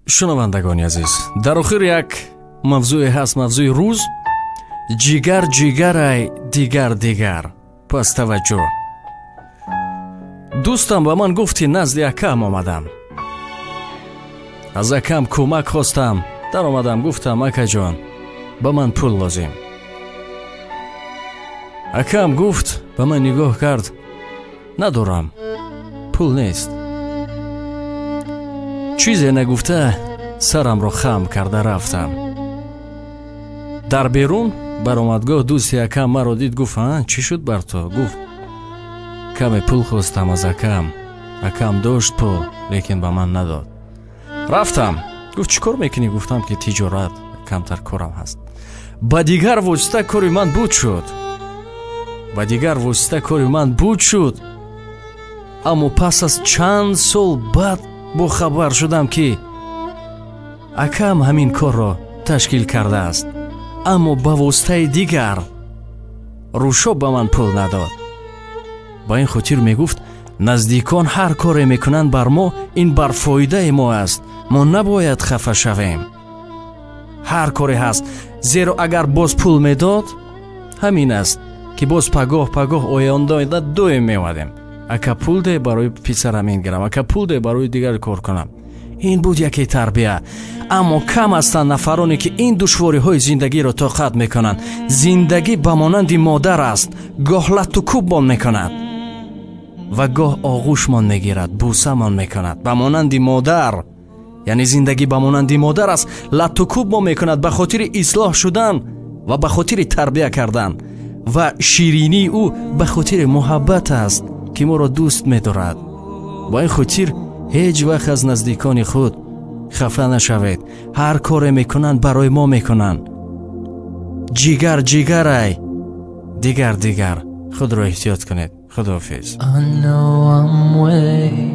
Шунавандагони азиз, дар охир як мавзӯе ҳаст, мавзӯи рӯз: ҷигар ҷигарай, дигар дигар. Пас таваҷҷӯҳ. Дӯстам ба ман гуфт, ки назди акам омадам, аз акам кӯмак хостам. Даромадам, гуфтам: «Акаҷон, ба ман пул лозим». Акам гуфт, ба ман нигоҳ кард: «Надорам, пул нест». Чизе нагуфта, сарамро хам карда рафтам. Дар берун баромадгоҳ дӯсти акам маро дид, гуфт: «А, чӣ шуд бар ту?» Гуфт: «Каме пул хостам аз акам, акам дошт пул, лекин ба ман надод, рафтам». Гуфт: «Чӣ кор мекунӣ?» Гуфтам, ки тиҷорат, камтар корам ҳаст. Ба дигар восита кори ман буд шуд, ба дигар восита кори ман буд шуд. Аммо пас аз чанд сол баъд бохабар шудам, ки акам ҳамин корро ташкил кардааст, аммо ба воситаи дигар рӯшо ба ман пул надод. Ба ин хотир мегуфт: наздикон ҳар коре мекунанд бар мо, ин бар фоидаи мо аст, мо набояд хафа шавем. Ҳар коре ҳаст, зеро агар боз пул медод, ҳамин аст, ки боз пагоҳ пагоҳ оянда доим меомадем: «Ака, пул де, барои писарам ин гирам, ака, пул де, барои дигар кор кунам». Ин буд яке тарбия. Аммо кам ҳастанд нафароне, ки ин душвориҳои зиндагиро тоқат мекунанд. Зиндагӣ ба монанди модар аст: гоҳ латту кӯбмон мекунад ва гоҳ оғӯшмон мегирад, бӯсамон мекунад. Ба монанди модар, яъне зиндагӣ ба монанди модар аст, латту кӯбмон мекунад ба хотири ислоҳ шудан ва ба хотири тарбия кардан, ва ширинии ӯ ба хотири муҳаббат аст, ки моро дӯст медорад. Ба ин хотир ҳеҷ вақт аз наздикони худ хафа нашавед. Ҳар коре мекунанд, барои мо мекунанд. Ҷигар ҷигарай, дигар дигар. Худро эҳтиёт кунед. Худоҳофиз. I know I'm way